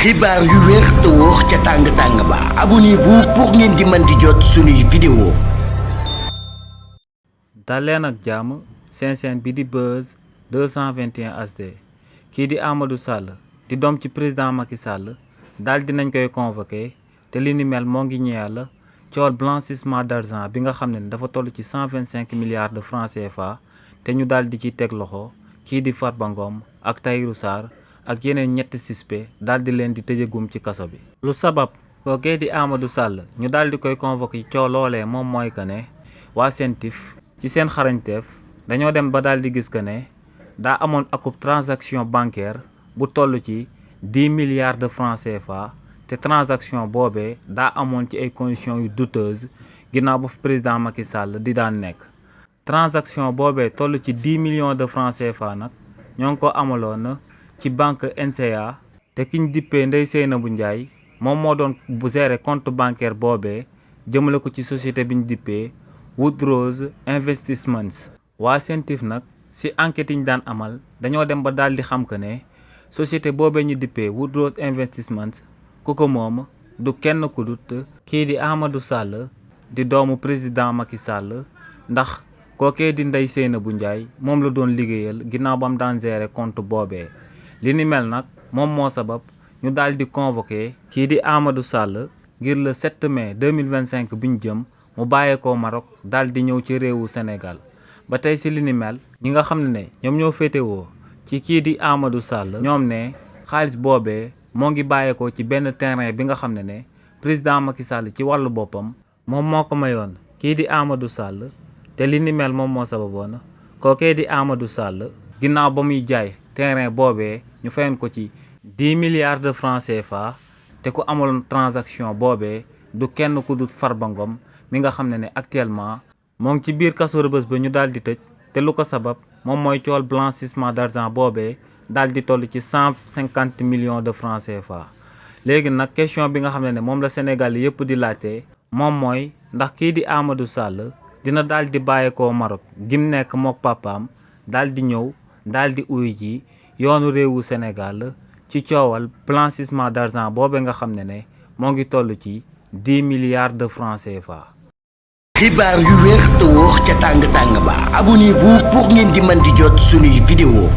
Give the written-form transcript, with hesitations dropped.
xibaar yu wér te wóor ca tàng ba abonnez-vous pour ngeen di mën di jot suñuy vidéo. daleen ak jàmm seen chaîne bi di Buzz 221 HD kii di Amadou Sall di doom ci président Macky Sall daal dinañ koy convoqué te li ni mel moo ngi ñeel coowal blanchissement d'argent bi nga xam ne dafa toll ci 125 milliards de francs CFA te ñu daal di ci teg loxo kii di Farba Ngom ak Tahirou Sarr ak yeneen ñetti suspect daal di leen di tëjagum ci kaso bi. lu sabab kookee di Amadou Sall ñu daal di koy convoqué coow loolee moom mooy que ne waa CENTIF ci seen xarañteef dañoo dem ba daal di gis que ne daa amoon akub transaction bancaire bu toll ci 10 milliards de francs CFA te transaction boobee daa amoon ci ay conditions yu douteuses ginnaaw ba fi président Macky Sall di daan nekk. transaction boobee toll ci 10 millions de francs CFA nag ñoo ngi ko amaloon ci banque NCA te kiñ dippee Ndeye Seynabou Ndiaye moom moo doon bu gérer compte bancaire boobee jëmale ko ci société biñ dippee Woodrose Investments. waa CENTIF nag si enquête yi ñu daan amal dañoo dem ba daal di xam que ne société boobee ñu dippee Woodrose Investments ku ko moom du kenn ku dut kii di Amadou Sall di doomu président Macky Sall ndax kookee di Ndeye Seynabou Ndiaye moom la doon liggéeyal ginnaaw ba mu daan gérer compte boobee. li ni mel nag moom moo sabab ñu daal di convoqué kii di Amadou Sall ngir le 7 mai 2025 bi ñu jëm mu bàyyeekoo Maroc daal di ñëw ci réewu Sénégal ba tey si li ni mel ñi nga xam ne ñoom ñoo féetewoo ci kii di Amadou Sall ñoom ne xaalis boobee moo ngi bàyyeekoo ci benn terrain bi nga xam ne président Macky Sall ci wàllu boppam moom moo ko mayoon kii di Amadou Sall te li ni mel moom moo sababoon kookee di Amadou Sall ginnaaw ba muy jaay terrain boobee ñu fayoon ko ci 10 milliards de francs CFA te ku amaloon transaction boobee du kenn ku dut Farba Ngom mi nga xam ne actuellement moo ngi ci biir kaso Rebeuss ba ñu daal di tëj te lu ko sabab moom mooy coowal blanchissement d'argent boobee daal di toll ci 150 millions de francs CFA. léegi nag question bi nga xam ne moom la Sénégal yëpp di laajte moom mooy ndax kii di Amadou Sall dina daal di bàyyeekoo Maroc gim nekk mook papaam daal di ñëw daal di uyu ji yoonu réewu Sénégal ci coowal blanchissement d'argent boobee nga xam ne moo ngi toll ci 10 milliards de francs CFA. xibaar yu wér te wóor ca tàng ba abonnez-vous pour ngeen di mën di jot suñuy vidéo.